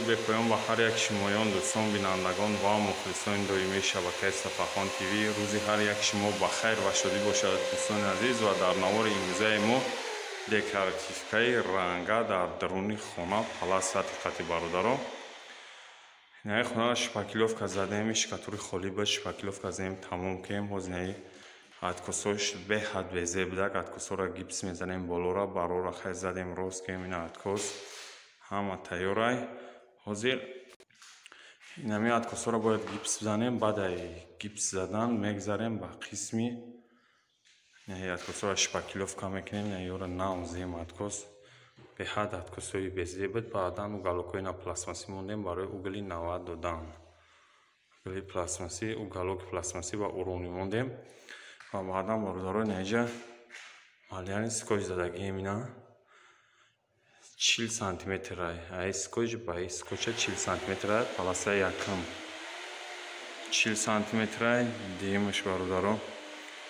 Бепоён ба ҳар як шумоён, дӯстон, бинандагон ва мухлисони доимии шабакаи Сафархон ТВ. Рӯзи ҳар як шумо ба хайр ва шодӣ бошад, дӯстони азиз. Ва дар навори имрӯзаи мо декоративкаи ранга дар даруни хона, паласа диққати бародаро. Инаи хонаро шпаклёвка задем, штукатури холӣ буд, шпаклёвка задем, тамом кем. Ҳозинаи откосош беҳад безеб будак, откосоро гипс мезанем болора, барора хай задем, рост кем. Ина откос ҳама тайёрай. Ҳозир инами откосҳоро бояд гипс бизанем. Баъд ай гипс задан мегзарем ба қисми откосҳоро шпаклёвка мекунем. Ёра навзем откос, беҳад откосҳои безеб буд. Баъдан уголокҳои на пластмассӣ мондем барои угли 90 додан. Угли пластмассӣ, уголоки пластмассӣ ва уронӣ мондем. Ва баъдан, бародаро, инаҷа малярный скотч задагием. Ина 40 сантиметр ай скотч ба ай скотча 40 сантиметр. Полосаи якум 40 сантиметр, дуюмаш, бародаро,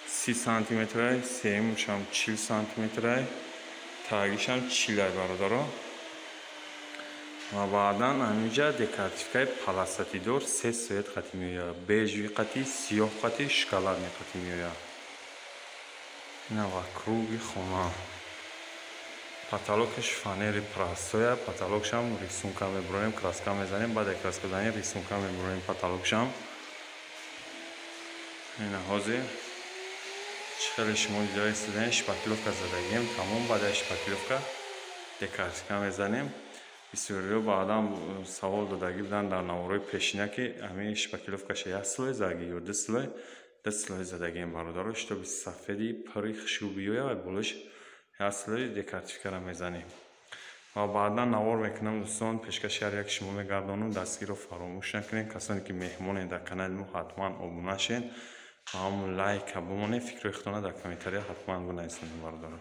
30 сантиметр, сеюмашам 40 сантиметр, тагишам 40, бародаро. Ва баъдан ҳаминҷа декоративкаи полосатыйдор се цвет қати меояд: бежевый қати, сиёҳ қати, шоколадный қати меояд. Ина вокруги хона потолокаш фанери простой, потолокшам рисунка мебуроем, краска мезанем. Баъд краска занем, рисунка мебуроем потолокшам. Ина ҳозир чӣ хеле шумо дида истодаем, шпаклёвка задагием, тамом. Баъд аз шпаклёвка декоративка мезанем. Бисёриҳо баъдан савол додагӣ буданд дар наворҳои пешина, ки ҳамин шпаклёвкаша як слой задагӣ ё ду слой. Ду слой задагием, бародаро, чтобы сафеди пури хушрӯ биёяд, ва болош як слой декоративкара мезанем. Ва баъдан навор мекунам, дӯстон, пешкаши ҳар як шумо мегардонам. Дастгирро фаромӯш накунед. Касоне ки меҳмонед дар канали мо, ҳатман обуна шед ва ҳамун лайка бимонед, фикрҳои худтона дар комментария ҳатман бинависонед, бародаро.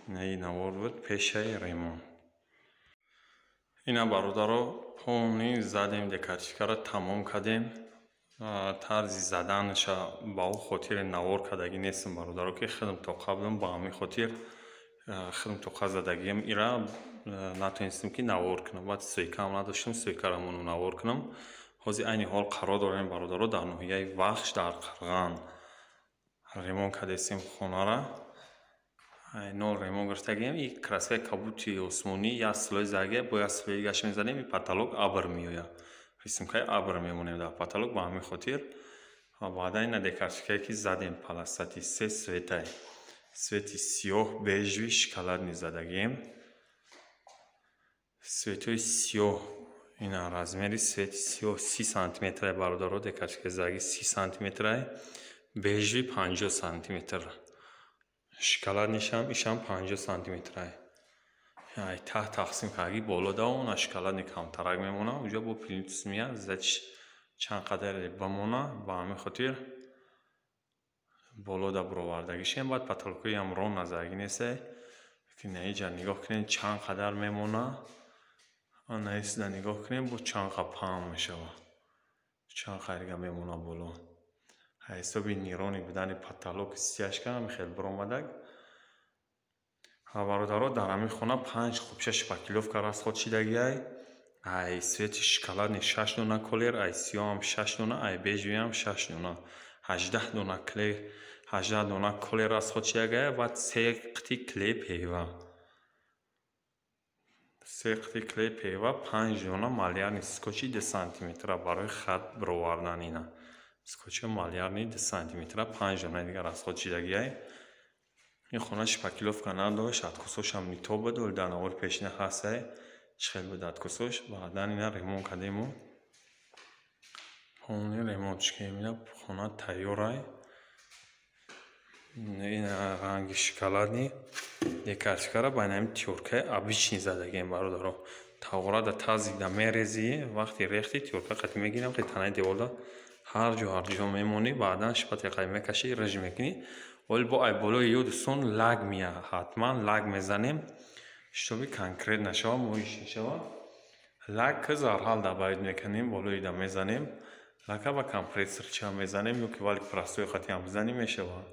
Инаи навор буд пешаи ремонт. Ина, бародаро, полный задем, декоративкаро тамом кардем. Тарзи заданаша ба ӯ хотире навор кардагӣ нестам, бародаро, ки худам тоқа будам. Ба ҳамин хотир худам тоқа задагиам ира натонистем, ки навор кунам. Баъд стойкаам надоштам, стойкаро мону навор кунам. Ҳозир айни ҳол қарор дорем, бародаро, дар ноҳияи Вахш, дар Қирған. Ремонт кардастем хонара, нол ремонт гирифтагием. И краскаи кабути осмонӣ як слой задагия, бо як слои дигаш мезанем, и потолок абр меояд, рисункаи абр мемонем дар потолок. Ба ҳамин хотир. Ва баъдан ина декоративкае, ки задем, полосатый се цветай: цвети сиёҳ, бежевый, шоколадный задагием. Цветҳои сиёҳ, ина размери цвети сиёҳ 30 сантиметрай, бародаро, декоративкаи задаги 30 сантиметрай, бежевый 50 сантиметр, шоколадныйшам ишам 50 сантиметрай. Ай таҳ тақсим кардаги боло да она шоколадный камтарак мемона, уҷа бо плинтус меяд, зач чанд қадаре бимона. Ба ҳамин хотир боло да буровардагишем. Баъд потолокҳоям рон назаргӣ несте, ки наиҷа нигоҳ кунед, чанд қадар мемона. Наисида нигоҳ кунем, бо чанд қа паҳн мешавад, чанд қадрига мемона боло. Ҳисоби неровный будани потолок стяжка ҳами хел биромадаг. Бародаро, дар ҳамин хона панҷ хубша шпаклёвка расход шидагиай. Ай цвети шоколадный шаш дона колер, ай сиёҳам шаш дона, ай бежевыйам шаш дона, 18 дона клей, 18 дона колер расход шидагиай. Ва се қити клей ПВА, се қити клей ПВА, панҷ дона малярный скотчи 2 сантиметра барои хат бировардан. Ина скотчи малярный 2 сантиметра, панҷ дона дигар расход шидагиай. Ин хона шпаклёвка надошт, откосошам не то буд, вале дар навори пешина ҳастай, чӣ хел буд откосош. Баъдан ина ремонт кардему, полный ремонт кардем. Ина хона тайёрай. Ина ранги шоколадный декоративкара ба инами тёркаи обычный задагием, бародаро. Тағора да тазида мерезӣ, вақти рехти, тёрка қати мегирам, хе танаи деворда ҳар ҷо, ҳар ҷо мемонӣ. Баъдан шпатель қати мекашӣ, реж мекунӣ. Вале бо ай болои ё, дӯстон, лак меяд, ҳатман лак мезанем, чтобы конкрет нашава, моиш нашава. Лак зарҳал добавить мекунем, болоида мезанем лака, ба компрессорча мезанем ё ки валик простой қатиам бизанем, мешавад.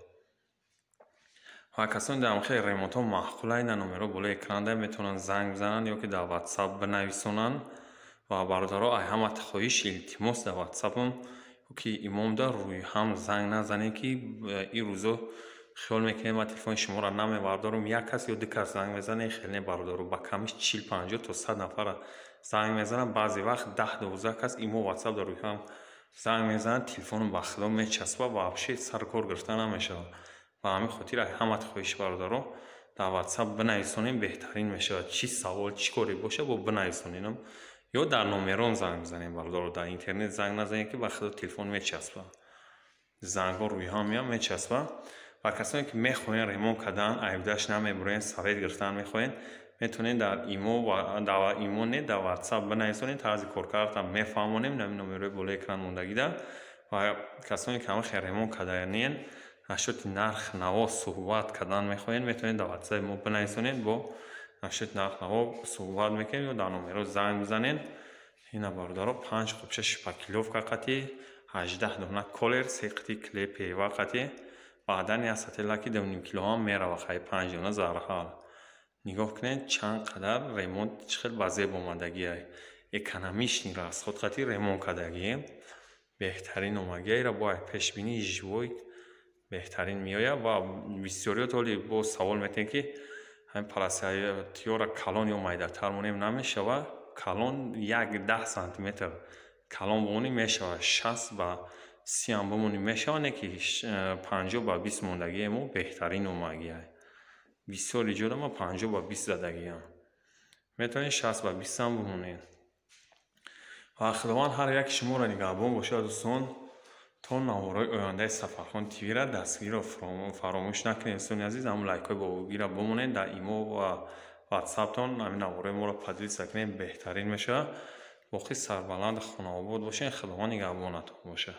Ва касоне дар хеле ремонтҳо маъқула, ина номерҳо болои экран да, метавонанд занг бизананд ё ки дар WhatsApp бинависонанд. Ва бародаро, ай ҳама хоҳиш, илтимос, дар WhatsAppам ки имомда рӯи ҳам занг назанед, ки ин рӯзо хиёл мекунед, ман телефони шуморо намебардорам. Як кас ё ду кас занг мезанед, хеле не, бародаро, ба камиш 40, 50 то 100 нафара занг мезананд. Баъзе вақт 10, 12 кас имо, WhatsApp дар рӯи ҳам занг мезананд, телефоном ба худо мечаспад, вообще сари кор гирифта намешавад. Ба ҳамин хотир ҳамат хоҳиш, бародаро, дар WhatsApp бинависонем, беҳтарин мешавад. Чӣ савол, чӣ коре боша, бо бинависоненам ё дар номерон занг бизанем. Бародаро, дар интернет занг назанем, ки ба худо телефон мечаспад, зангҳо рӯи ҳам меянд, мечаспад. Ва касоне ки мехоҳем ремонт кардан, айбдаш намебурен, совет гирифтан мехоҳем, метавонед дар имо, дар имо не, дар WhatsApp бинависонед, тарзи коркардам мефаҳмонем, нами номерҳои болои экран мондагида. Ва касоне ки ҳама хел ремонт карданиен, насчёти нарх наво суҳбат кардан мехоҳед, метавонед дар WhatsApp мо бинависонед, бо насчёти нарх наво суҳбат мекунем ё дар номерҳо занг бизанед. Ина, бародаро, панҷ қопча шпаклёвка қатӣ, 18 дона колер, се қити клей ПВА қатӣ. Баъдан як сатилаки 2,5 килоам мерава, хай, панҷ дона зарҳал. Нигоҳ кунед, чанд қадар ремонт чӣ хел ба зеб омадагиай, экономичный расход қатӣ ремонт кардагием, беҳтарин омадагиайра бо пешбинии живой беҳтарин меояд. Ва бисёриёт ҳоли боз савол метиҳем, ки ҳамин полосатиёра калон ё майдатар монем намешавад? Калон як 10 сантиметр калон бимонӣ, мешавад, 60 ба 30 ҳам бимонӣ, мешавад, не ки 50 ба 20 мондагие мо беҳтарин омадагиай. Бисёр иҷода ма 50 ба 20 задагиам, метавонед 60 ба 20 ҳам бимонед. Ва Худованд ҳар яки шуморо нигаҳбон бошад, дӯстон. То наворҳои ояндаи Сафархон ТВ-ра дастгириро фаромӯш накунед, дӯстони азиз. Ҳамн лайкҳои бобогиро бимонед, дар имо ва ватсаптон ҳамин наворҳои моро поделиться кунед, беҳтарин мешавад. Боқӣ сарбаланду хонаобод бошед, Худованд нигаҳбонатон бошад.